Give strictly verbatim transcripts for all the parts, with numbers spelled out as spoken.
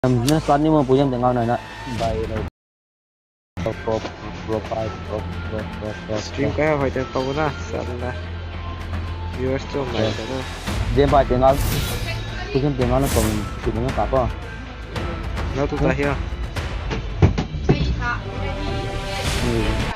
Em, na start ni mo pujem tengah na na. Bye, bye. Pro, pro, pro, pro, pro, pro, pro, pro. Stream ka hoih teng pau na, sal na. Viewers tu mai ta na. Dem bai tengah. Pujem tengah na comment, tu na ka pa. Na tu ta hia. Hmm.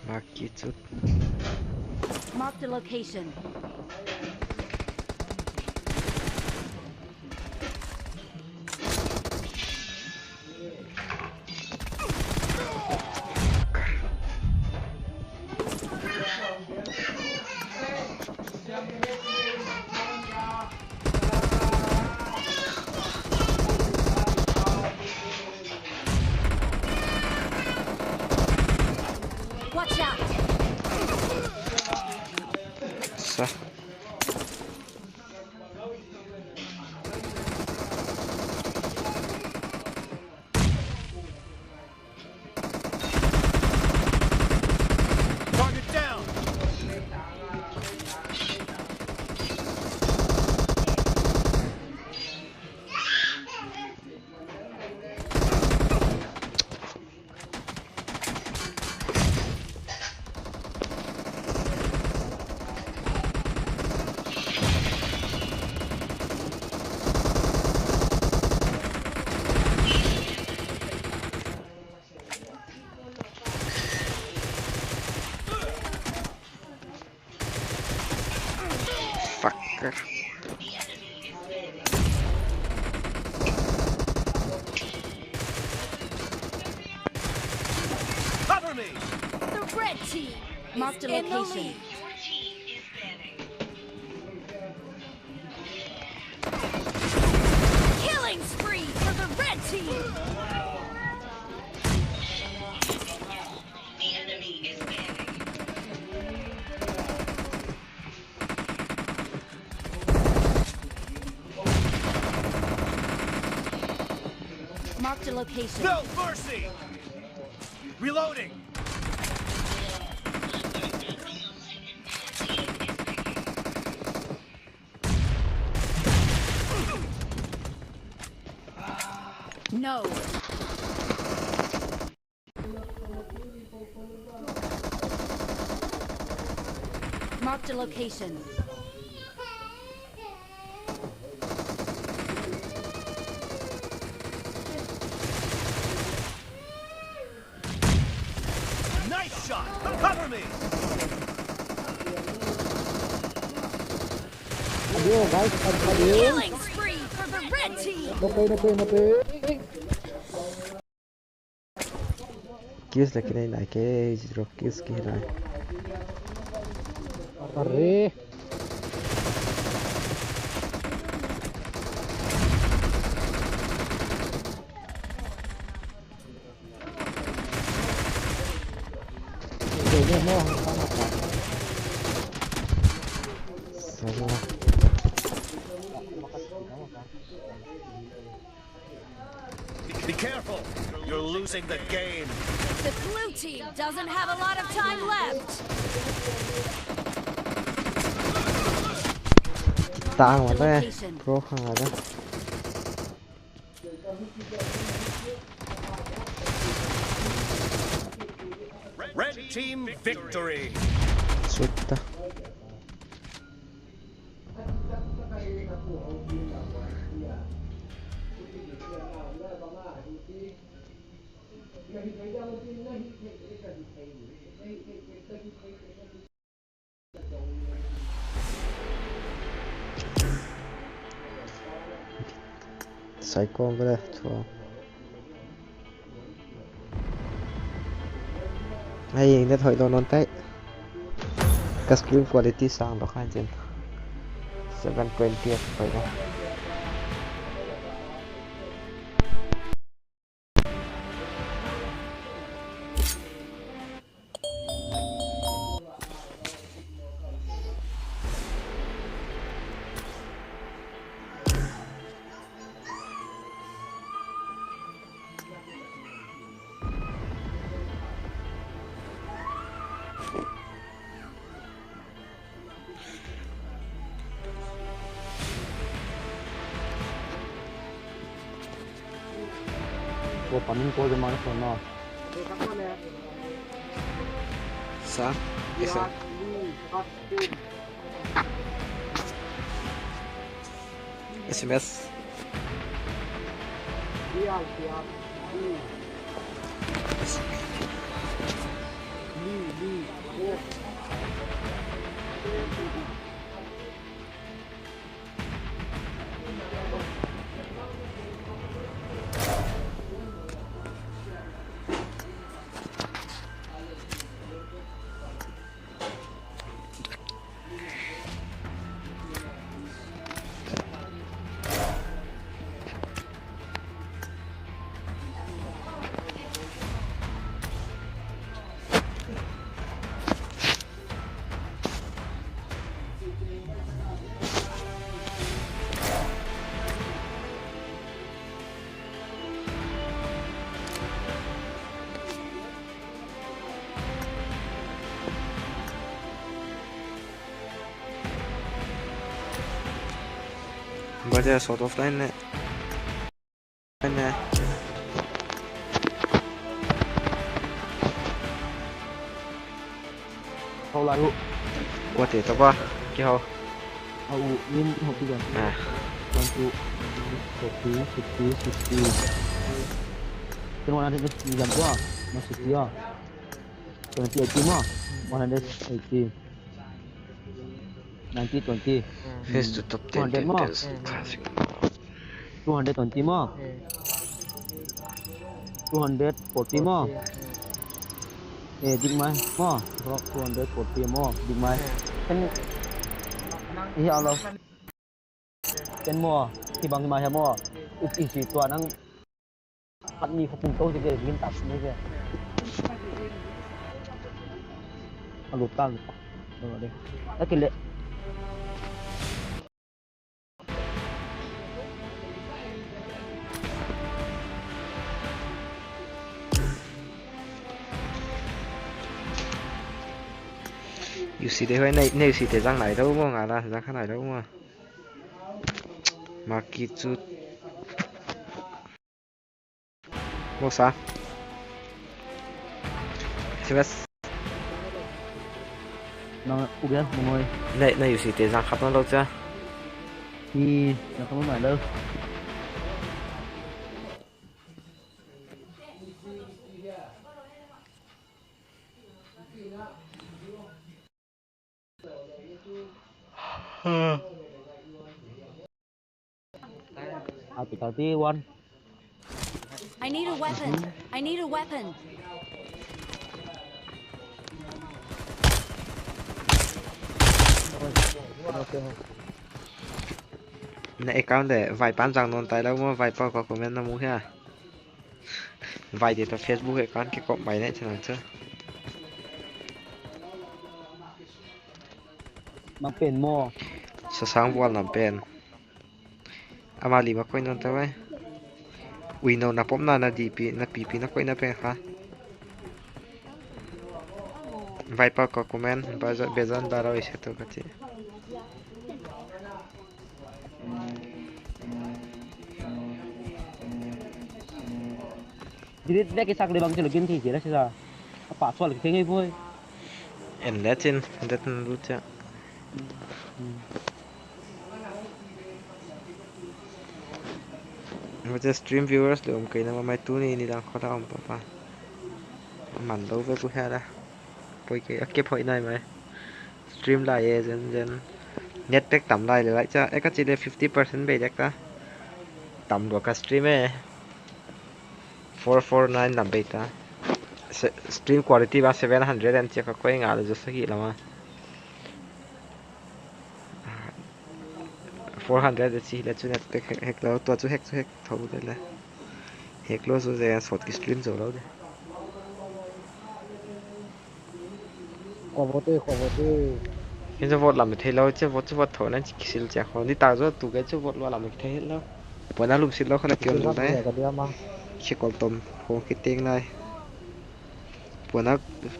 Mark it. Mark the location. Watch out! Sa. Target down. Fucker. Cover me! The red team is in the lead. Marked a location. Killing spree for the red team! Marked a location. No mercy! Reloading! No. Marked a location. Nice shot! Cover me! Aduh, guys, aduh, aduh. Killing spree for the red team. Napei, napei, napei. Kills leh kinei nai kei, zero kills kinei. Arre. Salah. Be careful! You're losing the game. The blue team doesn't have a lot of time left. Tang. Mark the location. Red team victory. Sutta. Saikawm ve le thu. Ai, net hoih lou nawn tai. Ka screen quality sang lou kha chin. Seven twenty hoih lou. Ko panin ko jama na sona. Sa, isa. S M S. Baja sort of line ne. Line ne. Hau lai uh. Kua te tapa, ki hau. Hau uh, min hau pi gan. Ah. One, two, forty, fifty, sixty. Then one hundred is jam tua, ma sixty ah. Twenty eighty ma, one hundred eighty. Ninety twenty. Face to top ten. Two hundred ma. Classic. Two hundred twenty ma. Two hundred forty ma. Eh, big mai ma. Rock two hundred forty ma, big mai. Kan, iya Allah. Ken maw, kibang himai hia maw. Uk isi tua nang. Khat ni khat tung tou te ke, gin tak ni ke. A lut kan. Dah kile. U C te huai nei, nei U C te zang nai lou maw, nga la zang kha nai lou maw. Marquee chu. Maw sa. Serious. Nang ugen mongoi. Nei, nei U C te zang khap nawn lou chia. Hi, na kham nai lou. Happy thirty-one. I need a weapon. I need a weapon. Na account leh vaipa'n zang nawn tai lou maw, vaipa ka comment na mu hia. Vai te toh Facebook account kikop mai ne channel chu. Nang pen maw? Sasang Vual nang pen. Ama li ma koi nawn ta vai. Uinou na pom na na D P, na P P na koih na pen kha. Vaipa ka comment, baza-, bezan dara oi se to kati. Delete leh kisak leh bang chi login thei chi la si sa. A password kithei ngei boi. En le chin, det na lut chia. Hmm. Mute stream viewers leh um kei na ma mai tuni nidang khawng a um papa. Man lou ve ku hia la. Poi kei a ke poi nai mai. Stream lai e zen zen. Net pack tam lai leh lai chia. E ka chi leh fifty percent bei dek ta. Tam lua ka stream e. Four four nine lam bei ta. Se-, stream quality ba seven hundred and chia ka koih nga leh zaw sagih lam a. Four hundred a chi leh chu net pack hack, hack lou, tua chu hack chu hack thou leh leh. Hack lou chu zen sawt ki stream zou lou de. Kho vote, kho vote. Ken chu vote lam thei lou, chu vote chu vote thou nan chi kisil chia kho. Ni ta zo tu ke chu vote lua lam thei lou. Puan a lum sil lou kha la kion lou nai. Ka dia ma. Chi kol tom kho ki teng lai. Puan a,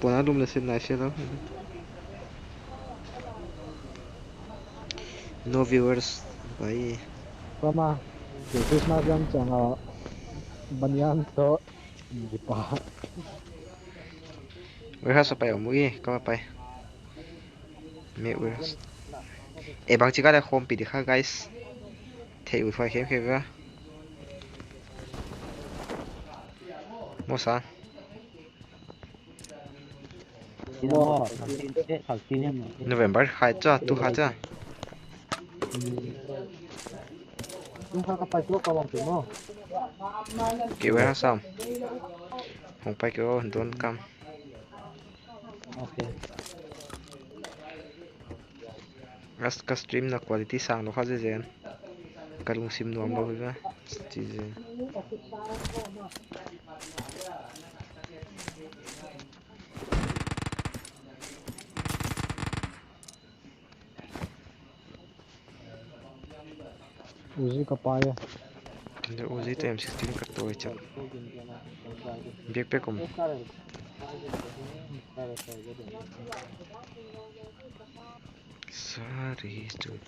puan a lum le sil nai sia lou. No viewers, bye. Kama, ke Christmas dan chang a banyan to di pa. Warehouse a pai om ui, kama pai. Me warehouse. E bang chi ka leh khawm pi di kha, guys. Thei ut huai khem khem va. Mo sa. November khai cha, tu kha cha. Ke warehouse sam. Hong pai ke o don kam. Okay. As ka stream na quality sang lou kha zen zen. Ka lungsim nuam lou hi va. Chi zen. Uzi ka pai e. Uzi te M sixteen ka toi chat. Backpack om. Sorry, dude.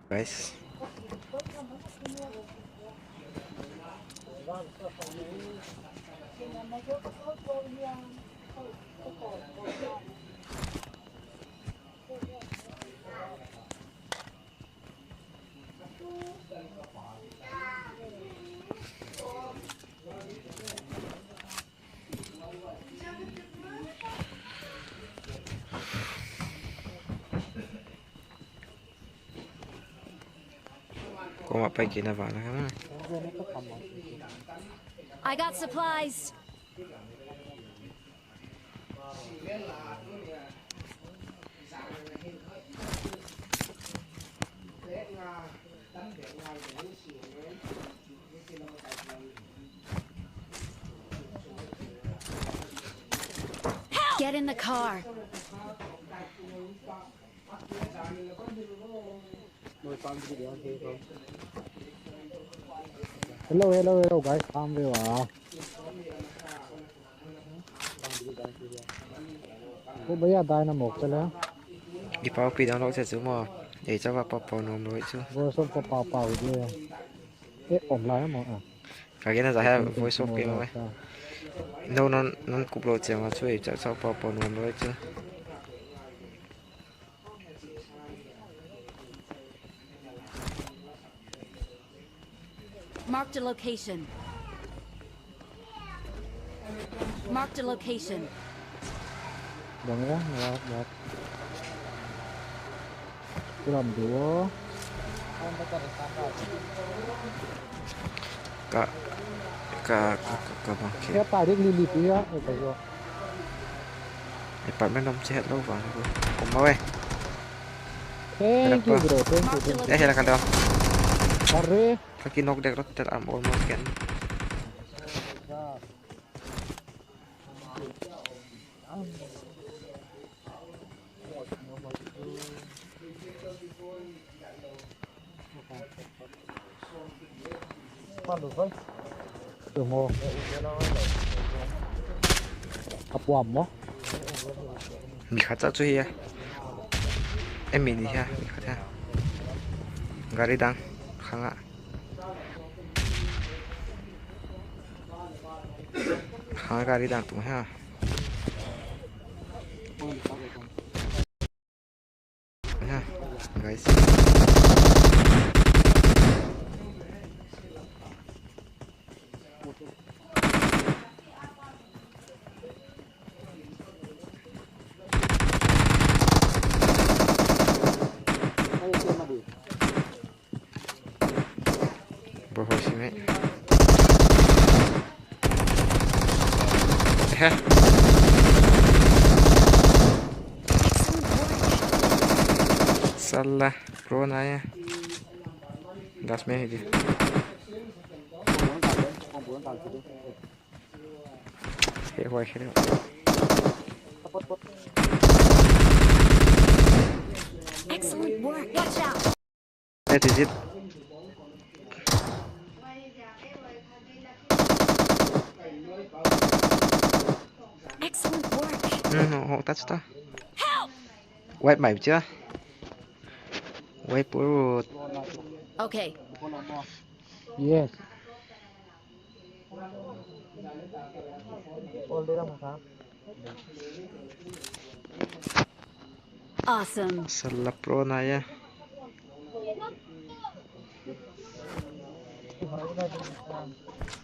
Guys. Koma pai kina vana kama. I got supplies. Get in the car. Hello, hello, hello, guys. Kam ve ua. Ko bhaiya dai na mok chale. Di pau pi download se chu mo. Ei chawa pau pau nom lou chu. Voice of ko pau pau di. E om lai mo a. Ka gen a za he voice of ke mo e. No non non kup lou che ma chu ei chawa pau pau nom lou chu. Marked a location. Marked a location. Bang ya, ya, ya. Kulam duo. Ka, ka, ka, ka, ka bang ke. Ya, tarik lili pia, eh, ka yo. Apartment om che het lou bang ko. Kom ma we. Thank you, bro. Thank you, thank you. Eh, hela ka dam. Arre. Ka ki knock dek rot tel, I'm almost again. Tunggu. A puam mo? Mi khat chu hia. Em mi ni hia, mi khat hia. Gari dang, khang a. Khang a gari dang tung hia. Ha, guys. Bro, hoisi mai. He. Salla, pro na ya. Das me hi di. He, huai, he. Excellent work. Watch out. That is it. Excellent work. No, no, oh, that's the. Help! Wipe mai chia. Wipe road. Okay. Yes. Awesome. Salla pro na ya.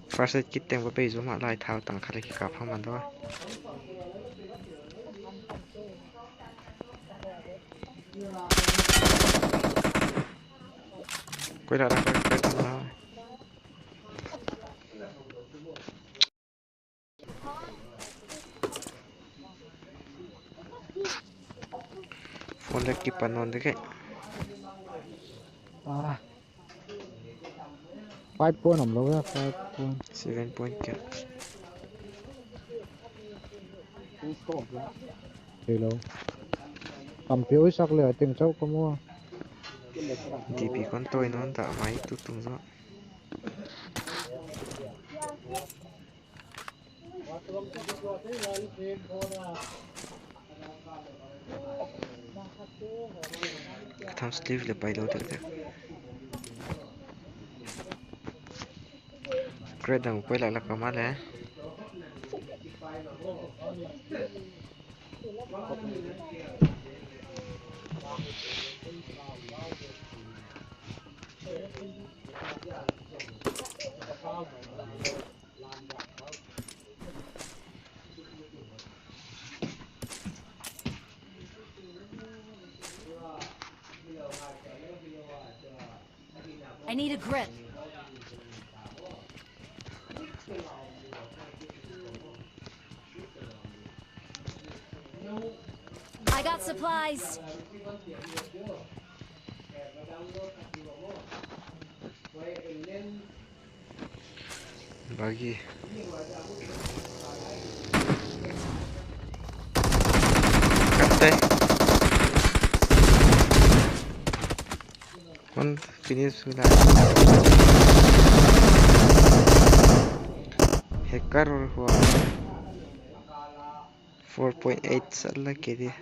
First aid kit teng ba bei zuma lai thau tang kha le ki ka phang man do. Koi la la koi koi tang na. Phone leh kipan non dek e. Ah. Five point om lou ya, five point. Seven point kia. Hello. Kampi oi sak le, I think chau kamu. D P kon toi non ta mai tu tung zo. Tham sleeve le pai lou tek tek. Crate dang koi lak lak ka ma le. I need a grip. I got supplies. Bagi. Te. Kon finish hula. Hacker hua. Four point eight sal la ke dia.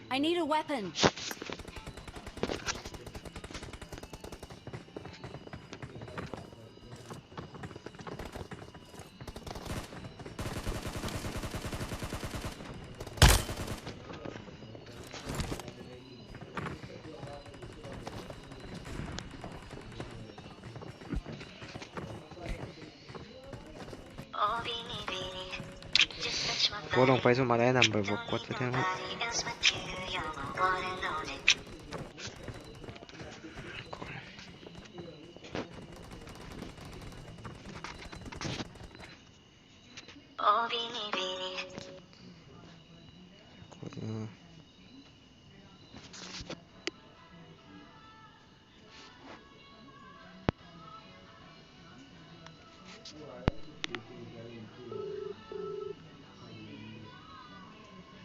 I need a weapon. Ko long pai su malai number bok ko te teng.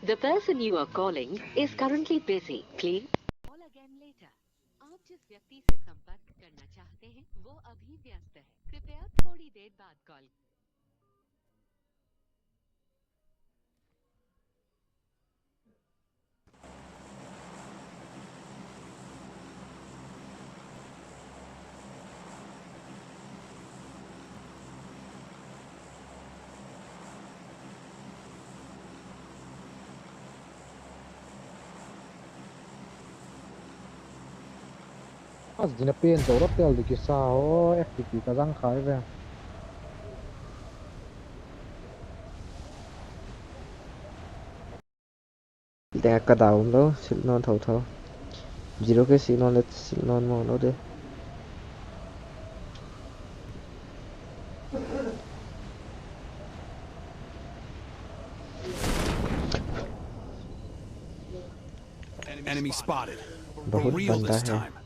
The person you are calling is currently busy. Please call again later. आप जिस व्यक्ति से संपर्क करना चाहते हैं, वो अभी व्यस्त है। कृपया थोड़ी देर बाद call As dina pen zo rap tel di kisa ho, F P P ka zang khai ve. Dek ka dawn lou, silh nawn thouthou. Zero ke silh nawn le silh nawn mawk lou de. Enemy spotted. बहुत बंदा है।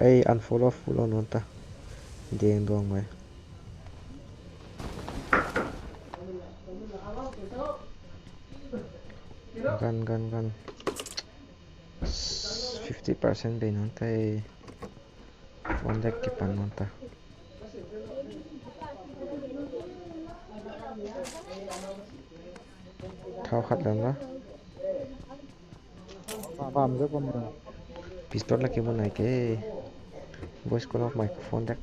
Ei, unfollow, follow nawn ta. Deng duang mai. Gun, gun, gun. Fifty percent bei nawn ta ei. Phone dek kipan nawn ta. Thau khat lam la. Pam je pam. Pistol la ke mun ai ke. Voice call off microphone dek.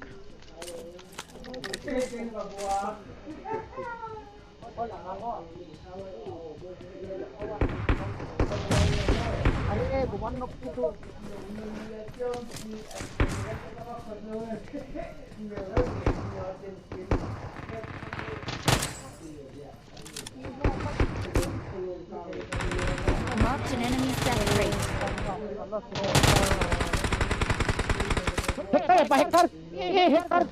Marked an enemy sentry. Hey, hey, hacker! Hey, hey, hacker!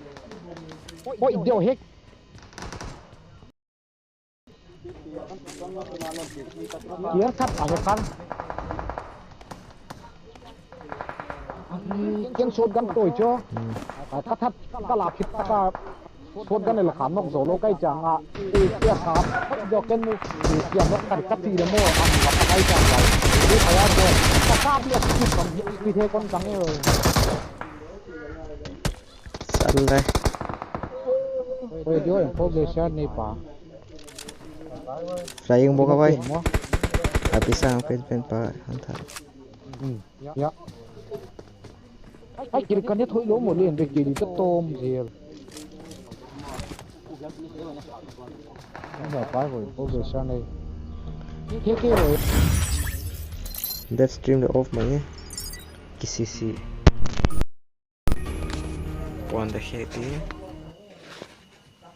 Oi, oi, deu hack. Kiar that a hacker. Ken shotgun toi cho. Hmm. A ka that ka la khit taka shotgun el kha nok zo lou kai chang a. E kia kha. Dok ken mu. E kia nok kha ka ti le mo. An la ka kai chang a. E kha ya zo. Ka ka bia ki kon, ki the kon chang e. Sal le. Oi, dio, ko ge sha ni pa. Flying bo ka bai. Mo. Api sa pen pen pa han tha. Hmm. Ya. Ai, kiri ka net hoih lou maw, lian bek kiri ka tawm zel. Ba pai hoih, ko be sa nei. Ke ke hoih. Dev stream le off mai e. Kisisi. Puan da khe ti.